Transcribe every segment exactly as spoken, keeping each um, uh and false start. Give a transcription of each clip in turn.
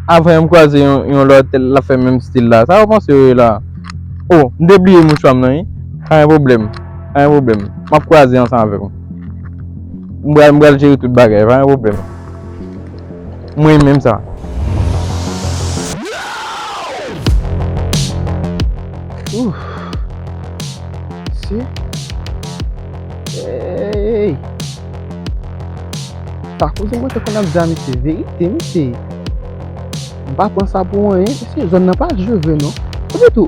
Avan yè m kwaze yon, yon lòt, l ap fè menm stil la. Sa w panse yo ye la? O, m te bliye mouchwa m nan, wi. Pa gen pwoblèm. Pa gen pwoblèm. M ap kwaze ansanm avèk ou. M pral, m pral jere tout bagay, pa gen pwoblèm. Mwen menm sa. Ouf. Si. Ey! Sa koze mwen te konn ap di a misye, verite, misye. M pa pran sa pou anyen, mesye, zòn nan pa jwe vre non. Epi tou,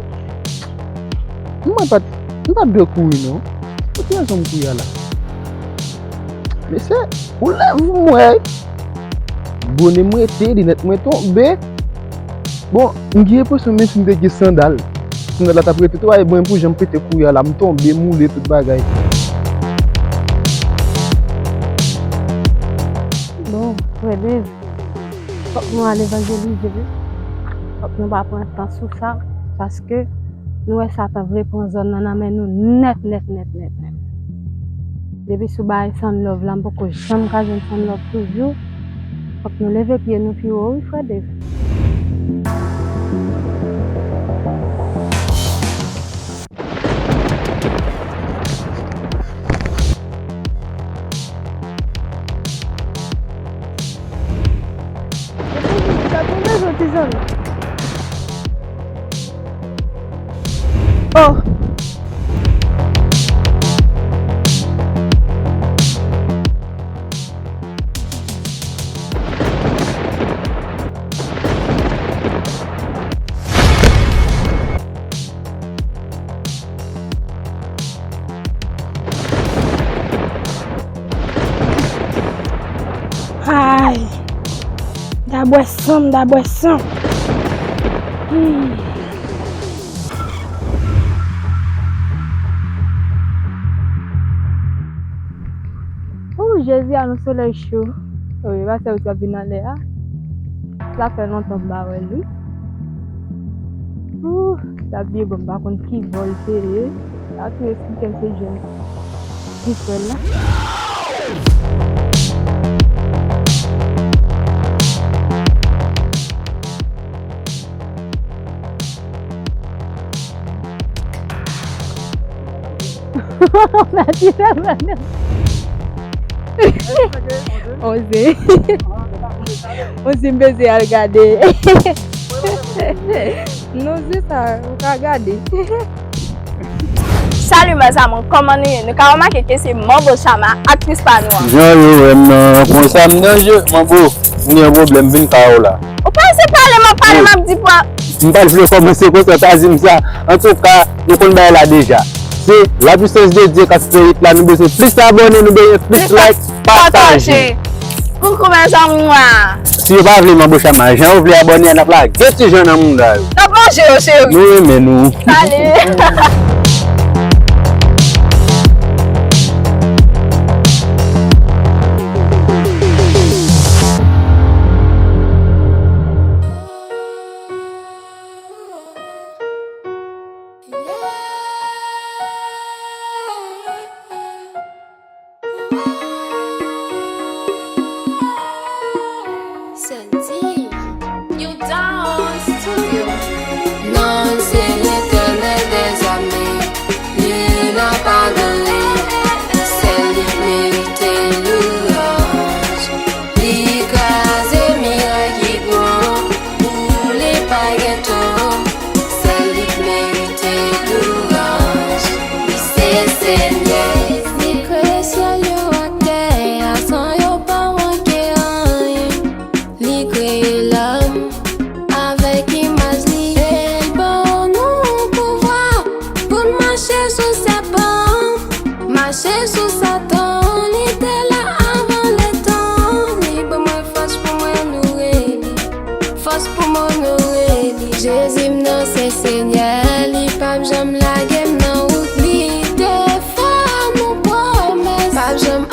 mwen pa t, m pa t dwe kouri non. Pou ki rezon m kouri a la? Mesye, koulèv m wè. Bonè m rete, linèt mwen tonbe. Bon, m gen enpresyon menm si m te gen sandal, sandal la t ap rete tou, ay, mwen pou jan m pete kouri a la, m tonbe, m woule tout bagay. Bon, frè Dave, fòk nou al evanjelize wi. Fòk nou pa pran tan sou sa, paske nou wè Satan vle pran zòn nan nan men nou nèt, nèt, nèt, nèt, nèt. Depi sou bagay Sunlove la, m poko janm ka jwenn Sunlove toujou. Fòk nou leve pye nou pi wo wi, frè Dave. Oh! Ay! M ta bwè san, m ta bwè san. Hmm. Ooh, Jezi a, yon solèy cho. Wi, pa sè ou t ap vin anlè a. Sa fè lontan m pa wè l, wi. Ooh, sa byen bon, m pa konn ki bò l te ye. Sa tou esplike m se jèn ti frè l la. Oze. Oze, m bezwen al gade. Non, se sa, ou ka gade. Salut mes amours, kòman nou ye? Nou ka remake ke se Manbo Chama, aktris pa nou an. Jan yo wè m nan, konsa m danje. Manbo, m gen yon pwoblèm, vin kay ou la. Ou pa se pale, m ap pale, m ap di pou. M pa t vle kòmanse konsa, sa di m sa. Antouka, nou konn bagay la deja. Se la puissance de Dieu k ap fè it la, nou bezwen plis abòne, nou bezwen plis like, pataje. Koukou mes amours. Si yo pa vle Manbo Chama, jan yo vle abòne a, n ap lage ti jan nan mouda yo. N ap manje yo, cheri. Nou renmen nou. Salut. Santi. You down studio. Non, se Letènèl dèzame, li n ap adore, sèl li merite louwanj. Li kraze miray ki gran, boule pa gen tan, sèl li k merite louwanj. Li se Senyè. Li kreye syèl yo ak tè a, san yo pa manke anyen. Li kreye lòm avèk imaj li, e l ban nou pouvwa pou n mache sou sèpan, mache sou Satan. Li te la avan letan, li ban mwen fòs pou mwen onore li, fòs pou m onore li. Jezi m nan se Senyè, li p ap janm lage m nan wout. Li te fè nou pwomès, p ap janm